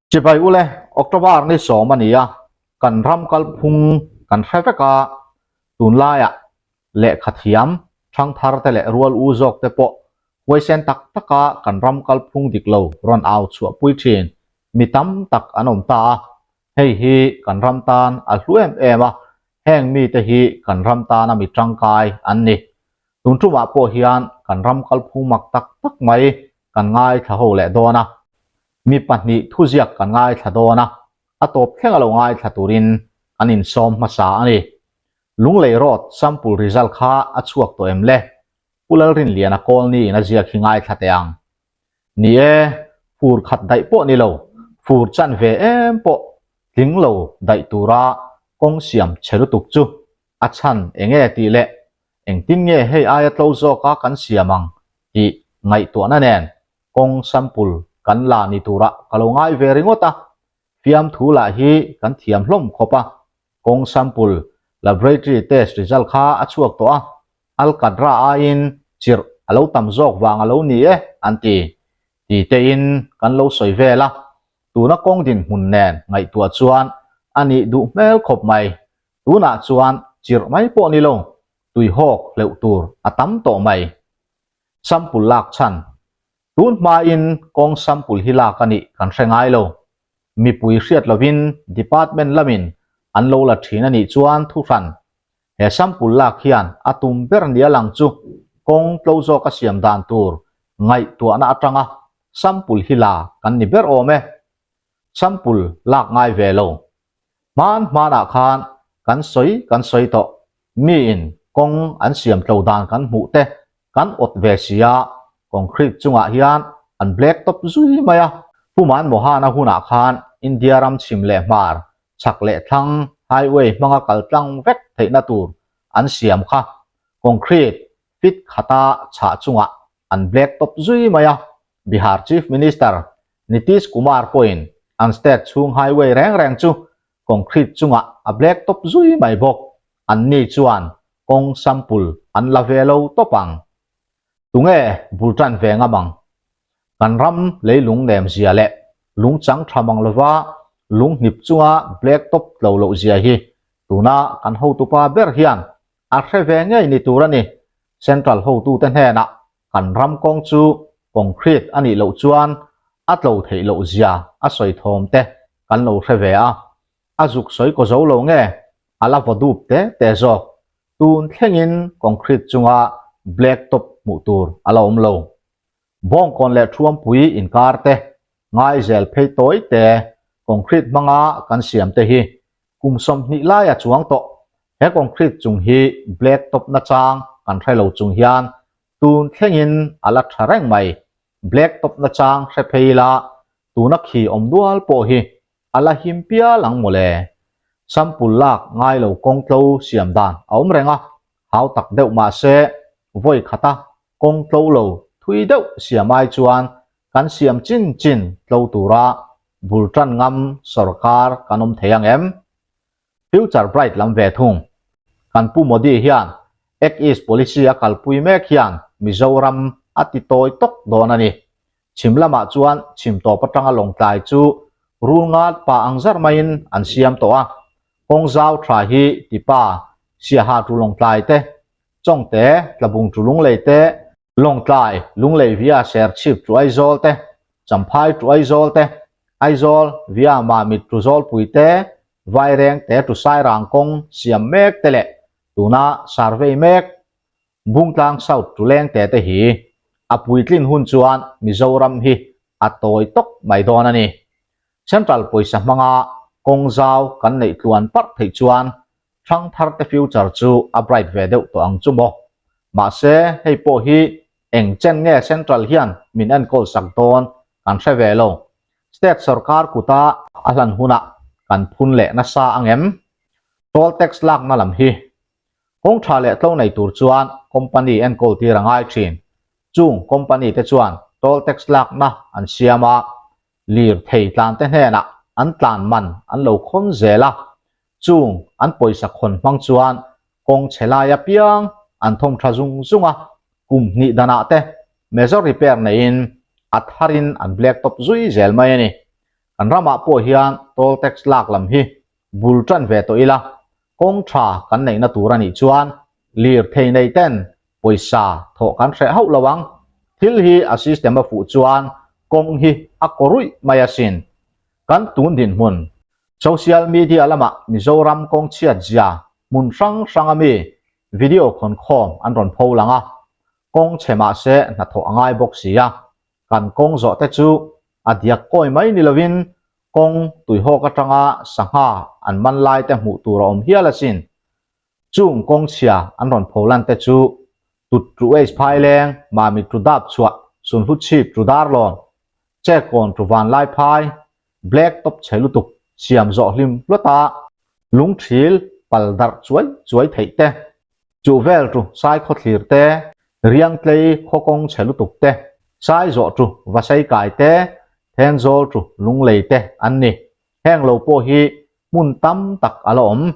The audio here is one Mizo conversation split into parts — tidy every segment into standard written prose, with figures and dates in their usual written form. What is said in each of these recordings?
Chibai ule, October ni sawm a ni a, kan ram kalphung kan hre vek a, tunlaiah lehkha thiam thangthar te leh rual u zawk te pawh huaisen tak taka kan ram kalphung dik lo rawn au chhuahpui thin mi tam tak an awm ta a, hei hi kan ram tan a hlu em em a, heng mite hi kan ram tana mi tangkai an ni. Tun tumah pawh hian kan ram kalphung mak tak tak mai kan ngaithla ho leh dawn a, mi pahnih thuziak kan ngaithla dawn a, a tawp thleng a lo ngaithla turin kan insawm hmasa a ni. Lunglei Road sample result kha a chhuak tawh em le? Pu Lalrinliana Kawlni in a ziak hi ngaithla teh ang. Ni e, fur khat daih pawh ni lo, fur chan ve em pawh tling lo daih tura kawng siam chhe lutuk chu a chhan eng nge tih leh engtin nge hei aia tlo zawka kan siam ang tih ngaihtuahna nen kawng sample kan la ni turah ka lo ngai ve ringawt a, fiamthu lah hi kan thiam hlawm khawp a, kawng sample laboratory test result kha a chhuak tawh a, Alkadra aiin chirh a lo tam zawk vang a lo ni e an ti. Ti tein kan lo sawi vel a, tuna kawng dinhmun nen ngaihtuah chuan a nih duh hmel khawp mai. Tunah chuan chirh mai pawh ni lo, tuihawk hleuh tur a tam tawh mai. Sample lak chhan. Tun hmain kawng sample hi lak a nih kan hre ngai lo. Mipui hriat lovin department lamin an lo la thin a nih chuan thuhran. He sample lak hian a tum ber nia lang chu kawng tlo zawka siam dan tur ngaihtuahna atanga sample hi la kan ni ber awm e. Sample lak ngai ve lo. Hman hmanah khan kan sawi kan sawi tawh. Miin kawng an siam tlo dan kan hmuh te kan awt ve si a, concrete chungah hian an black top zui mai a. Pu Manmohana hunah khan India ram chhim leh hmar, chhak leh thlang highway hmanga kal tlang vek theihna tur an siam kha concrete fit khata chhah chungah an black top zui mai a. Bihar Chief Minister Nitish Kumar pawhin an state chhung highway reng reng chu concrete chungah a black top zui mai bawk. Anni chuan kawng sample an la ve lo tawp ang. Tunge bul tan ve ngam ang? Kan ram leilung nem zia leh lung chang tha mang lova lung hnip chunga black top tlo loh zia hi tuna kan hotupa ber hian a hre ve ngei ni tur a ni. Central hotute hnenah kan ram kawng chu concrete a nih loh chuan a tlo theih loh zia a sawi thawm te kan lo hre ve a. A zuk sawi kaw zo lo nge a la vaw dup te te zawk. Tun thlengin concrete chunga black top hmuh tur a la awm lo. Bawngkawn leh Thuampui inkar te, Ngaizel phei tawi te, concrete hmanga kan siam te hi kum 20 laia chuang tawh. He concrete chung hi black top nachang kan hre lo chung hian tun thlengin a la tha reng mai. Black top nachang hre phei ila tuna khi awm dual pawh hi a la him pial ang mawle. Sample lak ngai lo kawng tlo siam dan a awm reng a, hau tak deuh mah se vawi khata kawng tlo lo thui deuh siam ai chuan kan siam chin chin tlo tura bul tan ngam sorkar kan awm thei ang em? Future bright lam ve thung. Kan Pu Modi hian Act East policy a kalpui mek hian Mizoram a ti tawi tawk dawn a ni. Chhim lamah chuan chhim tawp atanga Lawngtlai chu rul ngat pa ang zar maiin an siam tawh a, kawng zau tha hi tipa Siaha tu Lawngtlai te, Chawngte, Tlabung tu Lunglei te, Lawngtlai, Lunglei via Serchhip tu Aizawl te, Champhai tu Aizawl te, Aizawl via Mamit tu Zawlpui te, Vaireng te tu Sairang kawng siam mek te leh tuna survey mek Bungtlang South Tulengte te hi a puitlin hun chuan Mizoram hi a tawi tawk mai dawn a ni. Central pawisa hmanga kawng zau kan neih tluan parh theih chuan thangthar te future chu a bright ve deuh tawh ang chu maw. Mahse hei pawh hi eng chen nge Central hian min enkawl sak dawn kan hre ve lo. State sorkar kuta a hlan hunah kan phun leh nasa ang em? Toll tax lakna lam hi Kawng tha leh tlo nei tur chuan company enkawl tir a ngai thin. Chung company te chuan toll tax lakna an siam a, lirthei tlan te hnenah an tlan man an lo khawn zel a. Chung an pawisa khawn hmang chuan kawng chhe lai apiang an thawm tha zung zung a, kum hnih danah te major repair neiin a tharin an black top zui zel mai a ni. Kan ramah pawh hian toll tax lak lam hi bul tan ve tawh ila, kawng tha kan neihna tur a nih chuan lirthei nei ten pawisa thawh kan hreh hauh lo ang. Thil hi a system a fuh chuan kawng hi a kaw ruih mai asin. Kan tun dinhmun social media lamah Mizoram kawng chhiat zia hmun hrang hrang ami video khawn khawm an rawn pho lang a, kawng chhe mahse hnathawh a ngai bawk si a, kan kawng zawh te chu a diak kawi mai ni lovin kawng tuihawk atanga sangha an man lai te hmuh tur a awm hial asin. Chung kawng chhia an rawn pho lan te chu tut tu H phaileng, mami tu dap chhuah, sunhlu chhip tu darlawn, chekawn tu vanlai phai, black top chhe lutuk siam zawh hlim hluat a, lungthil pal darh chuai chuai theih te, chuh vel tu sai khawthlir te, riangtlei khaw kawng chhe lutuk te, sai zawh tu vasei kai te, thenzawl tu lunglei te an ni. Heng lo pawh hi hmun tam tak a la awm.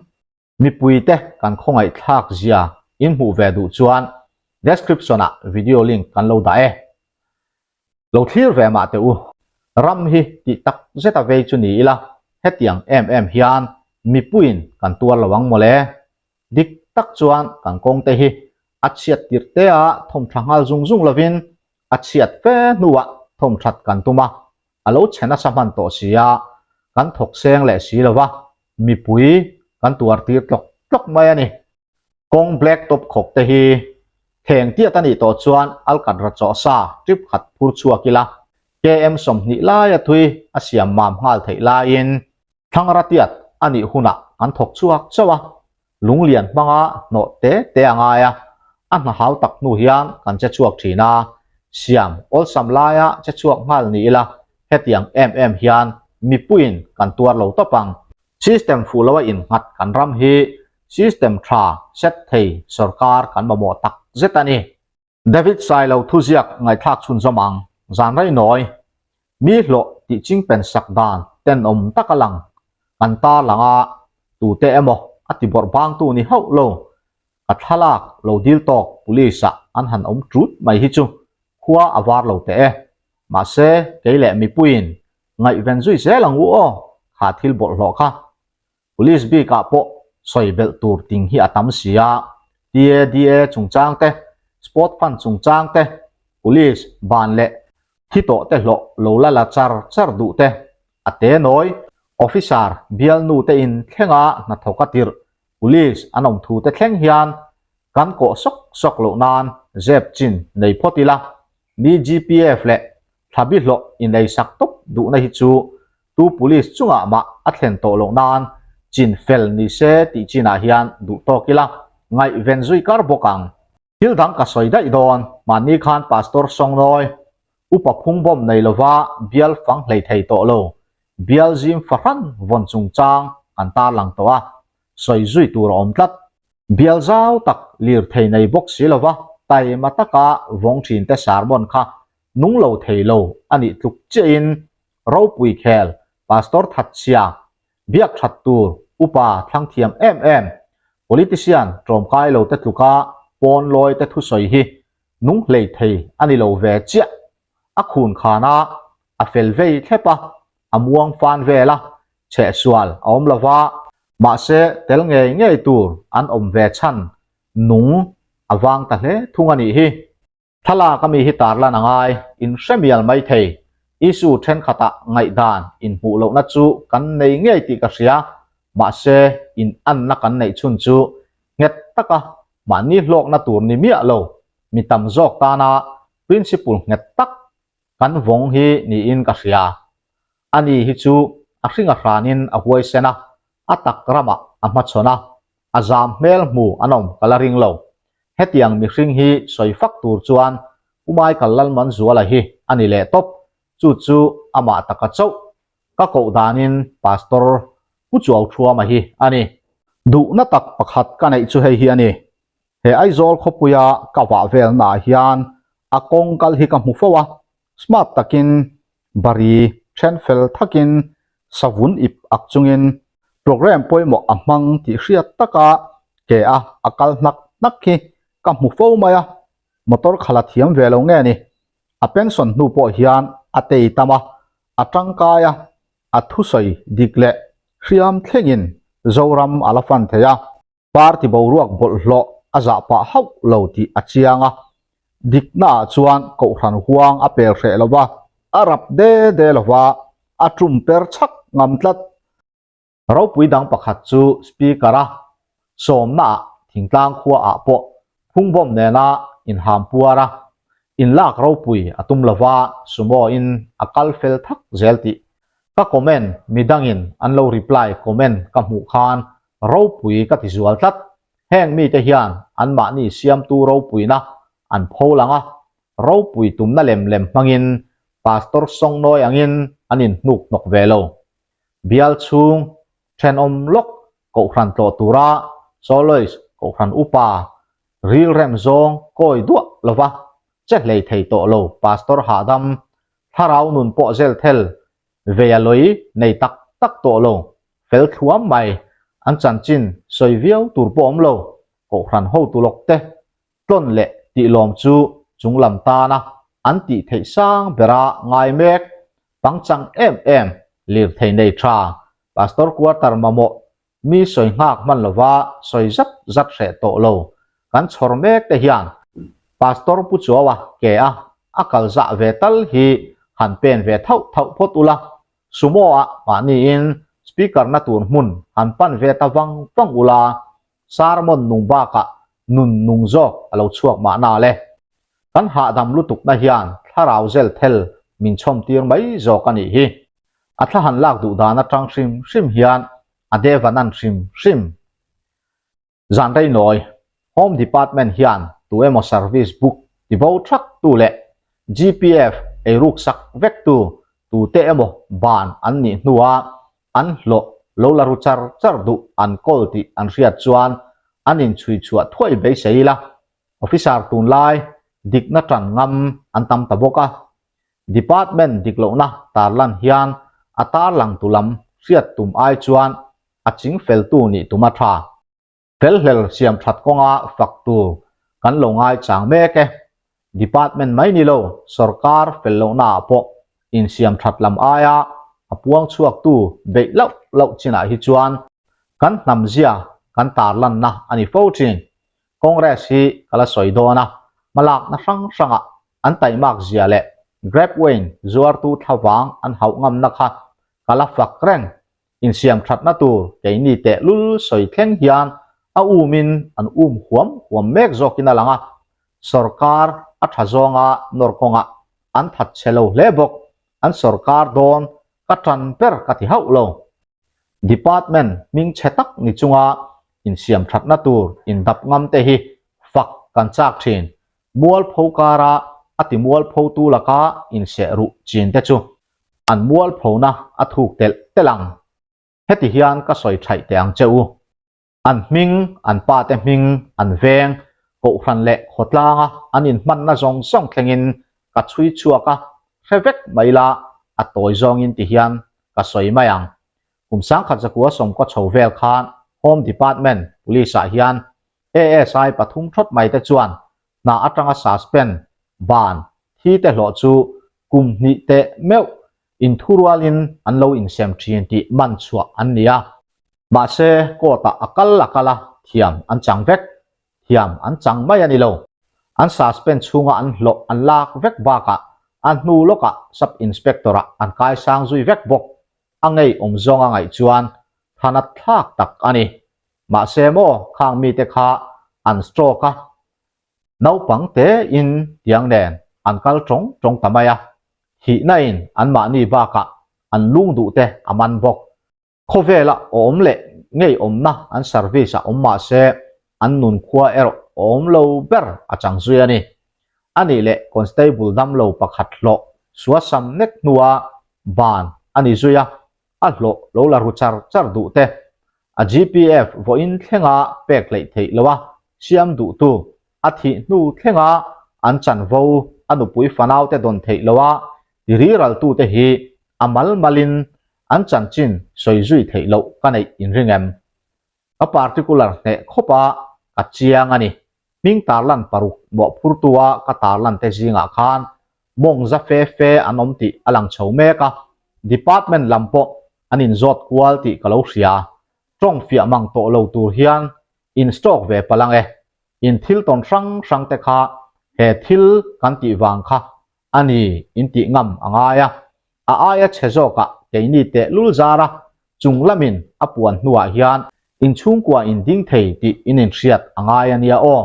Mipuite kan khawngaihthlak zia in hmuh ve duh chuan description ah video link kan lo dah e. Lo thlir ve mah teh u. Ram hi tih tak zet a vei chu ni ila hetiang em em hian mipuiin kan tuar lo ang mawle. Dik tak chuan kan kawngte hi a chhiat tirh te a thawmtha nghal zung zung lovin a chhiat fe hnuah thawmthat kan tum a, a lo chhe nasa hman tawh si a, kan thawk seng leh si lo va, mipui kan tuar tir tlawk tlawk mai a ni. Kawng black top khawk te hi theng tiat a nih tawh chuan alkatra chawh sa trip khat phur chhuak ila, KM 20 laia thui a siam mam nghal theih laiin thlangra tiat a nih hunah kan thawk chhuak chauh a, Lunglian hmanga hnawh te te a ngai a, a hna hau tak hnu hian kan che chhuak thin a, siam awlsam laia che chhuak nghal ni ila hetiang em em hian mipuiin kan tuar lo tawp ang. System fuh loa innghat kan ram hi system tha set thei sorkar kan mamawh tak zet a ni. David Sailo thuziak ngaihthlak chhunzawm ang, zan rei nawi, mi hlawh tih chingpen sak dan tenawm tak a lang, kan tar lang a, tute emaw a ti bawrh bangtu ni hauh lo, ka thlalak lo dil tawk police ah an han awm ṭut mai hi chu khua a var lo teh e. Mahse, kei leh mipuiin ngaihven zui zel ang u aw, kha thil bawlhhlawh kha. Police bikah pawh sawi belh tur ting hi a tam si a, TADA chungchang te, Sport Fund chungchang te, Police ban leh thi tawh te hlawh lo la la char char duh te, a te nawi, Officer bialnu te in thlenga hnathawk a tirh Police an awm thu te thleng hian kan kawh sawk sawk loh nan zep chin nei phawt ila, BGPF leh thlabi hlawh ineisak tawp duhna hi chu tu police chungah mah a thlen tawh loh nan chin fel ni se tih chinah hian duh tawk ila ngaihven zui kar bawk ang. Thil dang ka sawi daih dawn, mahni khan Pastor Sawngnawi, upa phungbawm nei lova bial fang hlei thei tawh lo, bial zim fahran vawn chungchang kan tarlang tawh a, sawi zui tur a awm tlat. Bial zau tak lirthei nei bawk si lova taima taka vawng thinte sermon kha nung lo thei lo a nih tluk chiahin ropui khel Pastor Thatchhia, biak that tur upa thlang thiam em em, politician tlawmkai lo te tluka pawn lawi te thusawi hi nung hlei thei a ni lo ve chiah. A khun khana a fel vei thlep a, a muang fan vel a, chhehsual a awm lo va, mahse tel ngei ngei tur an awm ve chhan nung a vang ta hle thung a nih hi. Thlalak ami hi tarlan a ngai, in hre mial mai thei. Issue thenkhatah ngaihdan inhmuh lohna chu kan nei ngei tih ka hria, mahse in anna kan neih chhun chu nghet taka mahni hlawkna tur ni miah lo, mi tam zawk tana principle nghet tak kan vawng hi niin ka hria. Ani hi chu a hringa hranin a huaisen a, a tak ramah a hmachhawn a, a zam hmel hmu an awm ka la ring lo. Hetiang mihring hi sawi fak tur chuan Pu Michael Lalmanzuala hi a ni leh tawp, chu chu amah taka chauh ka koh danin Pastor Pu Chuauthuama hi a ni. Duhna tak pakhat ka neih chu hei hi a ni. He Aizawl khawpuia ka vah velnaah hian a kawng kal hi ka hmu fo a, smart takin bari then fel thakin savun ip ak chungin program pawimawh a hmang tih hriat taka ke a a kal hnak hnak hi ka hmu fo mai a, motor khala thiam ve lo nge ni? A pension hnu pawh hian a tei tam a, a tangkai a. A thusawi dik leh hriam thlengin Zoram a la fan thei a. Party boruak bawlhhlawh a zah pah hauh lo tih a chiang a, diknaah chuan kohhran huang a pel hreh lo va, a rap de de lo va, a tum per chhak ngam tlat. Ropui dang pakhat chu Speaker-a sawmnaah thingtlang khuaah pawh phungbawm nena inham puar a, inlak ropui a tum lo va, sumo-in a kal fel thak zel tih ka comment midangin an lo reply comment ka hmuh khan ropui ka ti zual tlat. Heng mite hian anmahni siamtu ropuina an pho lang a, ropui tumna lem lem hmangin Pastor Sawngnawi angin an inhnuk hnawk ve lo. Bial chhung thenawm lawk Kohhran tlawh tura Soloist Kohhran upa rilrem zawng kawi duah lova che hlei thei tawh lo Pastor hahdam thlarau nun pawh zel thel Veia lawi nei tak tak tawh lo, fel thluam mai, an chanchin sawi viau tur pawh awm lo, Kohhran hotu lawk te tlawn leh tihlawm chu chunglam tana an tih theih sang bera ngai mek, pangchang em em, lirthei nei tha, Pastor quarter mamawh mi sawi nghak hman lova sawi zat zat hreh tawh lo kan chhawr mek te hian Pastor Pu Chuaua ke a a kal zah ve tal hi han pen ve thauh thauh phawt ula, Sumo ah mahniin Speaker na tur hmun han pan ve ta vang vang ula, sermon nung bakah nun nung zawk a lo chhuak mahna le. Kan hahdam lutukna hian thlarau zel thel min chhawm tir mai zawk a nih hi. A thla han lak duh dan atang hrim hrim hian a devanan hrim hrim. Zan rei nawi, Home Department hian tu emaw service book ti bo thak tu leh GPF eiruk sak vek tu tute emaw ban an nih hnua an hlawh lo la ru char char duh an kawl tih an hriat chuan an inchhui chhuah thuai beisei ila officer tunlai dikna tan ngam an tam ta bawk a. Department dik lohna tarlan hian a tarlang tu lam hriat tum ai chuan a ching feltu nih tum a tha. Felhlel siam that kawnga fak tur kan lo ngaichang mek e. Department mai ni lo sorkar fel lohna ah pawh insiam that lam aia a puang chhuaktu beih loh loh chinah hi chuan kan hnam zia kan tarlanna a ni fo thin. Congress hi ka la sawi dawn a, hmalakna hrang hrangah an taimak zia leh Grape wine zuartu thlavang an hauh ngamna kha ka la fak reng. Insiam thatna tur keini tehlul sawi thleng hian a umin an um huam huam mek zawkin a lang a, sorkar a tha zawnga nawr kawngah an that chhe lo hle bawk. An sorkar dawn ka tan ber ka ti hauh lo. Department hming chhe tak ni chunga insiam thatna tur indap ngam te hi fak kan chak thin. Mualpho kara a ti mualphotu laka inseh ruh chin te chu an mualphona a thuk telh telh ang. Heti hian ka sawi thaih teh ang che u. An hming, an pate hming, an veng, kohhran leh khawtlanga an inhmanna zawng zawng thlengin ka chhui chhuak a, hre vek mai la a tawi zawngin ti hian ka sawi mai ang. Kum 1100 sawmkaw chho vel khan Home Department Police ah hian ASI pathum thawt mai te chuan hna atanga suspend, ban, thi te hlawh chu kum hnih teh meuh inthurualin an lo insem thin tih man chhuah an ni a. Mahse, court-ah a kal a kal a, thiam an chang vek. Thiam an chang mai a ni lo. An suspend chhunga an hlawh an lak vek bakah a hnu lawkah Sub-Inspector-ah an kaisang zui vek bawk. A ngeiawm zawnga ngaih chuan thanat thlak tak a ni. Mahse maw khang mite kha an stroke a, naupang tein tiang nen an kal tawng tawng ta mai a, thihna in anmahni bakah an lung duh te a man bawk. Khawvela awm leh ngeiawmna an service ah awm mahse an nunkhua erawh awm lo ber a chang zui a ni. Anih leh constable damlo pakhat hlawh suasam nek hnua ban a ni zui a, a hlawh lo la ru char char duh te, a GPF vawiin thlenga pek hleih theih loa siam duhtu, a thih hnu thlenga an chanvo a nupui fanaute dawn theih loa tiriraltute hi a mal malin an chanchin sawi zui theih loh ka neih inring em? Ka particular hneh khawp a, ka chiang a ni. Hming tarlan paruk mawhphurtua ka tarlan te zingah khan mawng za fe fe an awm tih a lang chho mek a, department lam pawh. an inzawt kual tih ka lo hria. Tawng fiah mang tawh lo tur hian in stalk ve palh ang e. In thil tawn hrang hrang te kha he thil kan tih vang kha a ni in tih ngam a ngai a. A aia chhe zawkah keini tehlul zara chung lamin a puan hnuah hian in chhungkua in ding thei tih in inhriat a ngai a nia aw.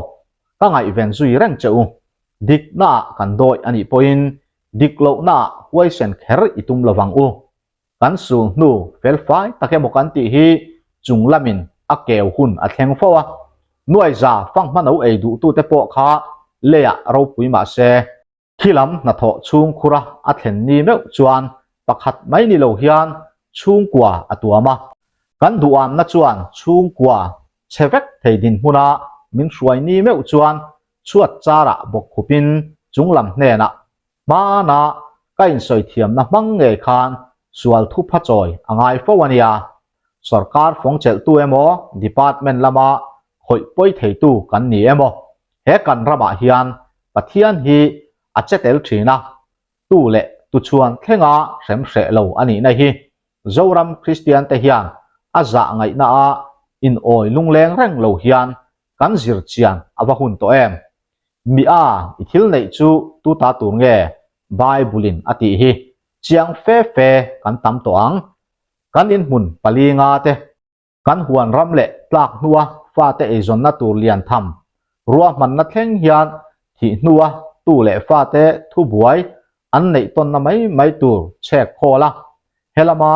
Ka ngaihven zui reng che u. Diknaah kan dawi a nih pawhin dik lohnaah huaisen kher i tum lovang u. Kan sul hnu felfai tak emaw kan tih hi chung lamin a keu hun a thleng fo a. Nuaiza fanghma no ei duhtute pawh kha leiah ropui mah se. Khi lam hnathawh chhungkhura a thlen ni meuh chuan pakhat mai ni lo hian chhungkua a tuam a. Kan duhamna chuan chhungkua chhe vek thei dinhmuna min hruai ni meuh chuan chhuat charah bawk khupin chunglam hnenah hmana ka insawi thiamna hmang ngei khan sual thupha chawi a ngai fo a nia. Sorkar fawng chelhtu emaw department lama khawih pawi theitu kan ni emaw he kan ramah hian Pathian hi a che tel thin a, tu leh tu chhuan thlenga hrem hreh lo a nihna hi Zoram Kristian te hian a zah ngaihna a inawi lungleng reng lo hian kan zir chian a va hun tawh em? Mi a i thil neih chu tu ta tur nge Bible in a tih hi chiang fe fe kan tam tawh ang. Kan inhmun palinga te Kan huan ram leh tlak hnua fate eizawnna tur lian tham ruahmanna thleng hian thih hnua tu leh fate thubuai an neih tawnna mai mai tur chhek khawl a, helama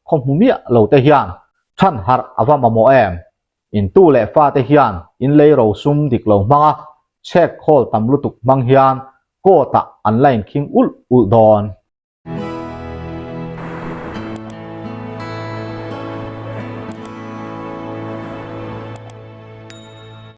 khaw hmu miah lo te hian than harh a va mamawh em? In tu leh fate hian in lei rosum dik lo hmanga chhek khawl tam lutuk hmang hian court ah an la inkhing ulh ulh dawn.